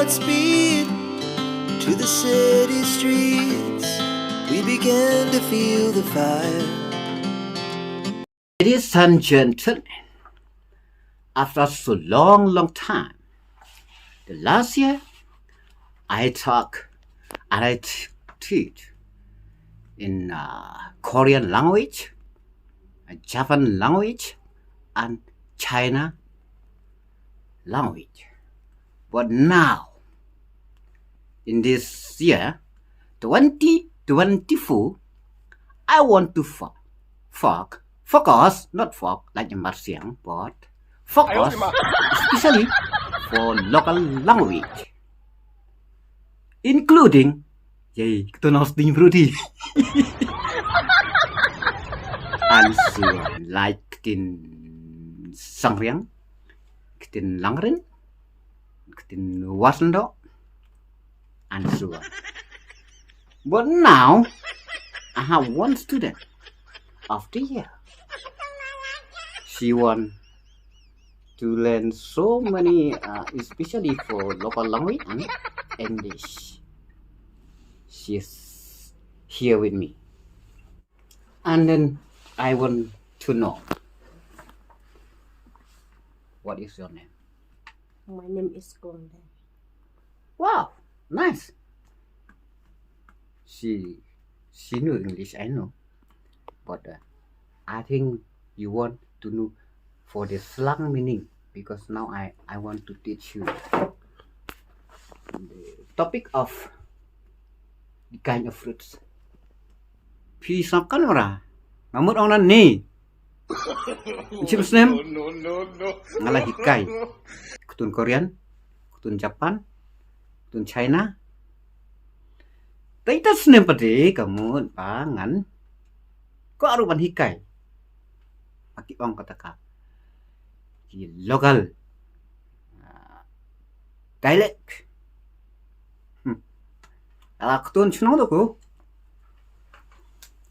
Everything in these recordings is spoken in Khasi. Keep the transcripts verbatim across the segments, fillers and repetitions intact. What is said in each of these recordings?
Speed to the city streets, we began to feel the fire. Ladies and gentlemen, after so long, long time, the last year I talk and I t- teach in uh, Korean language, uh, Japan language, and China language. But now, in this year, twenty twenty-four, I want to fo- fo- focus, not focus like a Marsiang, but focus especially for local language, including, yay, kto nos ding brudi. And so, like in Sangriang, ktien Langrin, ktien Wasndo, and so on. But now, I have one student of the year. She want to learn so many, uh, especially for local language and English. She's here with me. And then I want to know, what is your name? My name is Golden. Wow, nice. She she knew English, I know. But uh, I think you want to know for the slang meaning, because now I, I want to teach you the topic of the kind of fruits. Phi sngap kan ora? Nga mut ong nangne. Shim snem. Nga la hikai ktien Korean, ktien Japan, ktien China. Te ita snem pat ka mut ba ngan kwah ruh ban hikai. Aki ong kata ka ki local, ah, dialect. Hmm. Ala ktien shnong tu ku.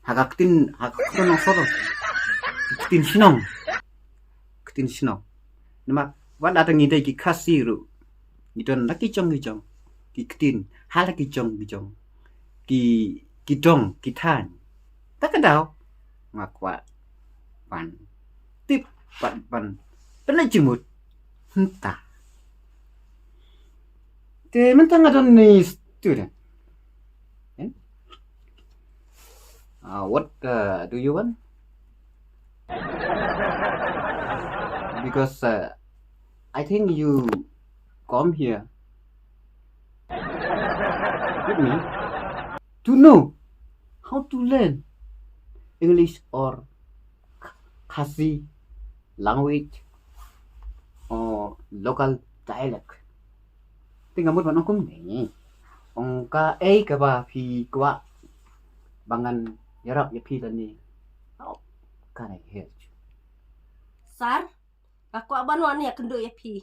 Haka ktien, haka ktien nong sor. Ktien shnong. Ktien shnong. Namar wat la ngi dei ki Khasi ruh, ngi don la ki jong ki jong ki ktien, ha la ki jong ki jong ki, ki dong ki thaiñ. Ta ka daw nga kwah ban tip, ban ban pynleit jingmut. Hynta te mynta nga don ni student. Eh? Uh, what uh, do you want? Because uh, I think you come here with me to know how to learn English or Khasi language or local dialect. Te nga mut ban ong kumne. Ong kaei kaba phi kwah ba ngan ïarap ïa phi lane. How can I help you? Sir, nga kwah ban wan ïakynduh ïa phi.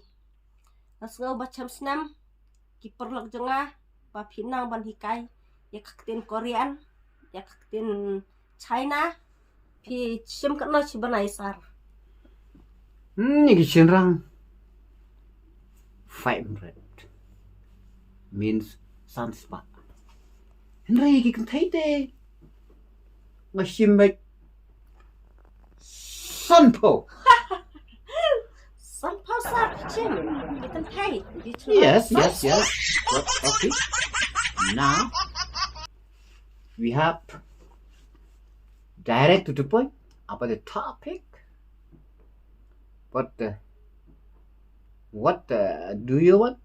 Nga sngew ba shim snem ki paralok jong nga ba phi nang ban hikai ïa ka ktien Korean, ïa ka ktien China. Phi shim katno shi bnai, sir? Hmm, ïa ki shynrang five hundred, means san spah. Hynrei ïa ki kynthei te nga shim beit sanphew. Sanphew, sir, phi shim ïa ki kynthei? Yes, yes, yes. But, okay. Now we have direct to the point about the topic. But uh, what uh, do you want?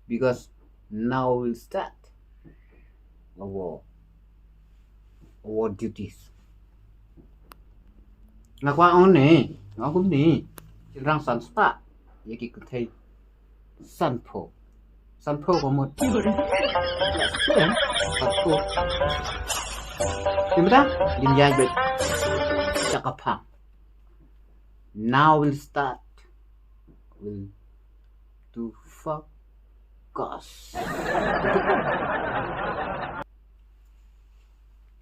Because now we'll start our, our duties. Nga kwah ong ne, nga kum ne, shynrang san spah ïa ki kynthei sanphew. Sanphew ka mut. Sanphew. Te mynta ngin ïaid beit sha ka phang. Now we'll start. We'll do focus.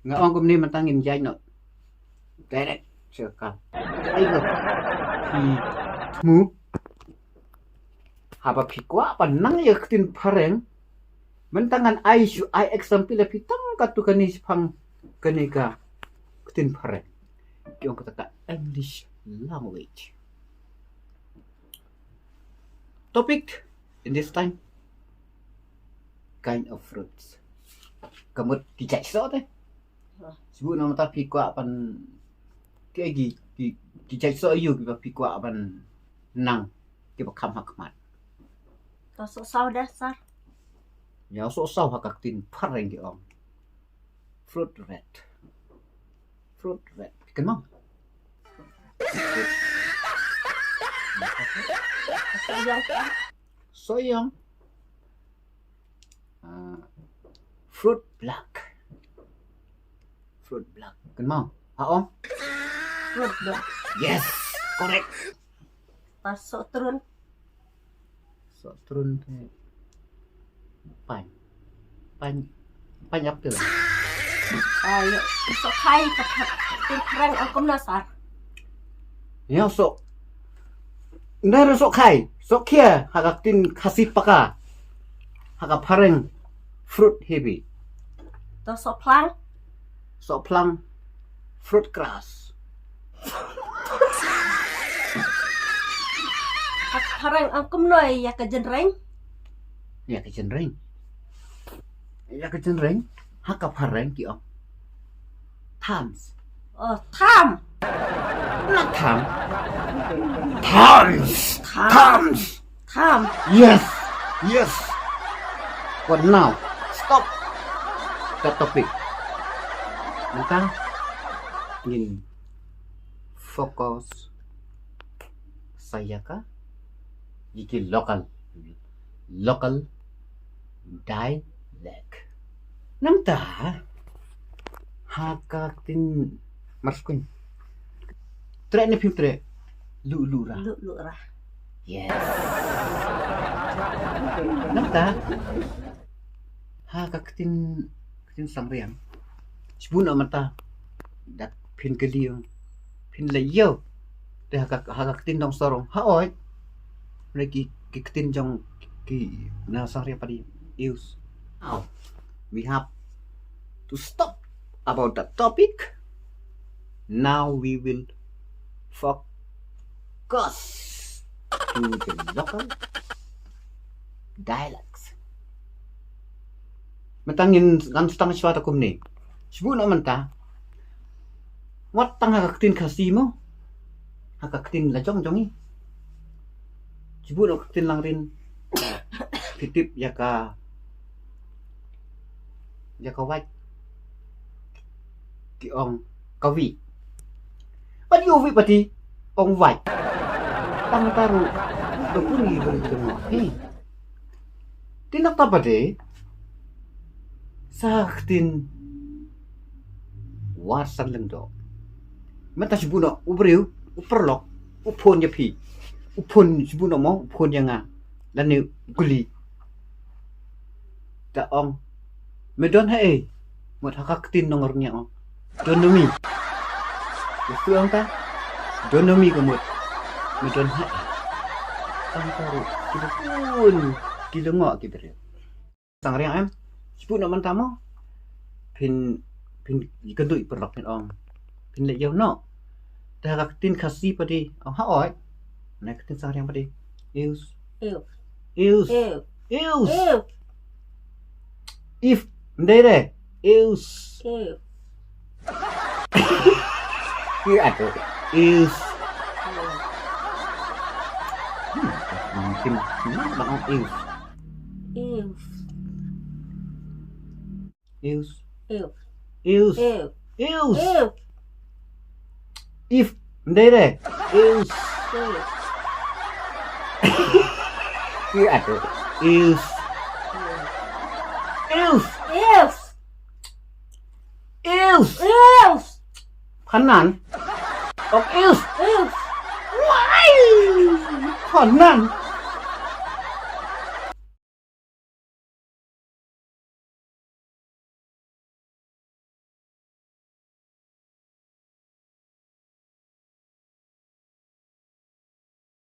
Nga ong kumne, mynta ngin ïaid noh direct sha ka. Ai ko. Phi thmu. Haba phi kwah ban nang ïa ka ktien phareng, mynta ngan ai shu ai example ïa phi tang katto katne shaphang kane ka ktien phareng. Ki ong kata ka English language. Topic in this time, kind of fruits. Ka mut ki jait soh te. Shu na mynta phi kwah ban, ki, ki, ki, ki jait soh aïu kiba phi kwah ban nang kiba kham ha khmat? To soh saw da, sir. Ïa soh saw ha ka ktien phareng ki ong fruit red. Fruit red. Kynmaw? Soh ïong. Ah, fruit black. Fruit black. Kynmaw? Ha ong? Fruit black. Yes, correct. Pas soh trun. Soh trun te. Pine. Pine. Pineapple. Ayo, soh khai, ka pha-, ktien phareng ong kumno, sir? Ïa soh. Nda soh khai, soh khia, ha ka ktien Khasi paka. Ha ka phareng fruit heavy. To soh phlang? Soh phlang fruit grass. Ha ka phareng ong kumno ïa ka jynreng? Ïa ka jynreng. Ïa ka jynreng ha ka phareng ki ong thorns. Oh, tham. Not tham. Thorns. Tham. Thorns. Tham. Yes. Yes. But now, stop the topic. Mynta ngin focus sa ïa ka, ïa ki local, local dialect. Nangta ha ka ktien Myrshkuin. Treh ne phim treh? Lu lu ra. Lu lu ra. Yes. Nangta ha ka ktien, ktien Sangriang. Shibun na mynta da phin kylli ïa, phin leh ïa. Te ha ka, ha ka ktien Nongsarong, haoid. Re ki, ki ktien jong ki na Sangriang Padi. Use. Now we have to stop about the topic. Now we will focus to the local dialects. Mynta ngin, ngan sdang shuwa ta kumne. Shibun na mynta, wat tang ha ka ktien Khasi mo, ha ka ktien la jong jong i. Shibun na ka ktien Langrin. Phi tip ïa ka, ïa ka wait ki ong kawi. Pati uwi pati ong wait. Tang taru da puni beri jong hi. Tinak ta pade sa ktien War San Lyngdoh. Mynta shibun na u briew, u paralok, u phone ïa phi. U phone shibun na mo, u phone ïa nga. Lane u kylli. Ta ong, me don haei? Mut ha ka ktien Nongrynïa ong, don na mi. Ïa tu ong ta, don na mi ka mut, me don haei? Tang taru ki la pun, ki la ngoh ki briew. Sangriang em, shibun na mynta mo. Phin, phin, i kynduh i paralok phin ong, phin leh ïa u noh. Te ha ka ktien Khasi padi ong haoid. Na ka ktien Sangriang padi, ius. Ius. Ius. Ius. Ius. If. Ndai de. Ius. Ius. Ki atu. Ius. Hmm, mungkin, hmm, bang ius. Ius. Ius. Ius. Ius. Ius. Ius. Ius. If. Ndai de. Ius. Ius. Ki atu. Ius. Ius. Ius. Ius. Ius. Phanan. Ok, ius. Ius. Wai. Phanan.